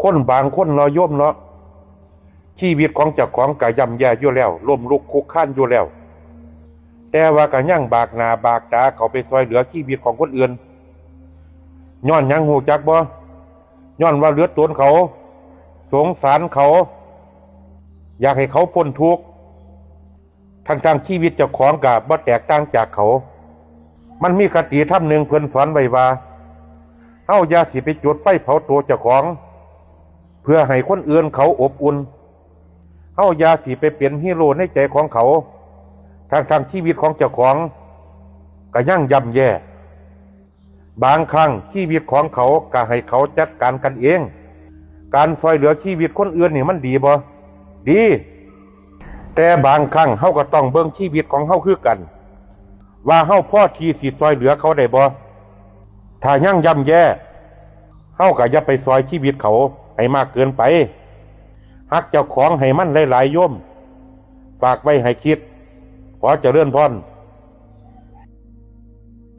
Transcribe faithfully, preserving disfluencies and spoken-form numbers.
คนบางคนเนาะโยมเนาะ ชีวิตของเจ้าของก็ย่ำแย่อยู่แล้ว ล้มลุกคลุกคลานอยู่แล้ว แต่ว่าก็ยังบากหน้าบากตาเข้าไปซอยเหลือชีวิตของคนอื่น ย้อนหยังฮู้จักบ่ ย้อนว่าเหลือตนเขา สงสารเขา อยากให้เขาพ้นทุกข์ ทั้งๆชีวิตเจ้าของก็บ่แตกต่างจากเขา มันมีคติธรรมหนึ่งเพิ่นสอนไว้ว่า เฮาอย่าสิไปจุดไฟเผาตัวเจ้าของ เพื่อให้คนอื่นเขาอบอุ่น เฮาอย่าสิไปเป็นฮีโร่ในใจของเขา ทั้งๆชีวิตของเจ้าของก็ยังย่ำแย่ บางครั้งชีวิตของเขาก็ให้เขาจัดการกันเอง การซอยเหลือชีวิตคนอื่นนี่มันดีบ่ ดี แต่บางครั้งเฮาก็ต้องเบิ่งชีวิตของเฮาคือกัน ว่าเฮาพอที่สิซอยเหลือเขาได้บ่ ถ้ายังย่ำแย่ เฮาก็อย่าไปซอยชีวิตเขาให้มากเกินไป ฮักเจ้าของให้มันหลายๆ โยม ฝากไว้ให้คิด ขอเจริญพร